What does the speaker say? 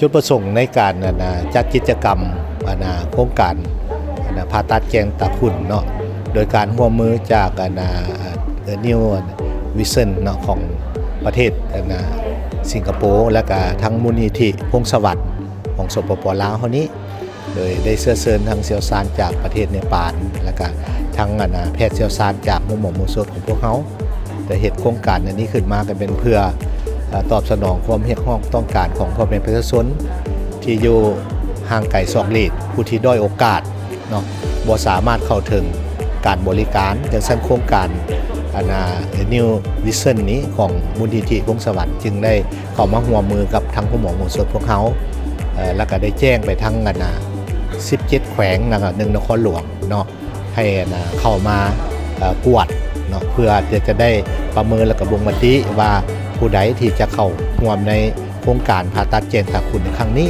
ຈຸດປະສົງໃນການ ອັນນ່າ ຈັດກິດຈະກຳ ອັນນ່າ ໂຄງການ ອັນນ່າ ຜ່າຕັດແຈ້ງຕາຂຸ່ນເນາະ ໂດຍການຮ່ວມມືຈາກ ອັນນ່າ ເອີ New Vision ເນາະ ຂອງປະເທດ ອັນນ່າ ສິງກະໂປ ແລະກະທັງມູນນິທິພົງສະຫວັນຂອງ ສປປ ລາວ ເຮົານີ້ ໂດຍໄດ້ເຊື້ອເຊີນທັງຊ່ຽວຊານຈາກປະເທດເນປານ ແລະກະທັງ ອັນນ່າ ແພດຊ່ຽວຊານຈາກໂຮງໝໍໝູສົດຂອງພວກເຮົາ ໄດ້ເຮັດໂຄງການອັນນີ້ຂຶ້ນມາ ກໍເປັນເພື່ອ ເອີ ຕອບສະໜອງຄວາມຮຽກຮ້ອງຕ້ອງການຂອງພໍ່ແມ່ປະຊາຊົນ ທີ່ຢູ່ຫ່າງໄກສອກຫຼີກ ຜູ້ທີ່ດ້ອຍໂອກາດເນາະ ບໍ່ສາມາດເຂົ້າເຖິງການບໍລິການ. ຈັ່ງຊັ້ນໂຄງການ ອັນນ່າ New Vision ນີ້ຂອງມູນນິທິພົງສະຫວັນ ຈຶ່ງໄດ້ເຂົ້າມາຮ່ວມມືກັບທາງໂຮງໝໍໝູສົດພວກເຮົາ ເອີ ແລ້ວກໍໄດ້ແຈ້ງໄປທາງ ອັນນ່າ ສິບເຈັດແຂວງ ແລ້ວກໍໜຶ່ງນະຄອນຫຼວງເນາະ ໃຫ້ ອັນນ່າ ເຂົ້າມາ ເອີ ກວດເນາະ ເພື່ອທີ່ຈະໄດ້ປະເມີນ ແລ້ວກໍບົ່ງມະຕິວ່າຜູ້ໃດທີ່ຈະເຂົ້າຮ່ວມໃນໂຄງການຜ່າຕັດແຈ້ງຕາຂຸ່ນໃນຄັ້ງນີ້.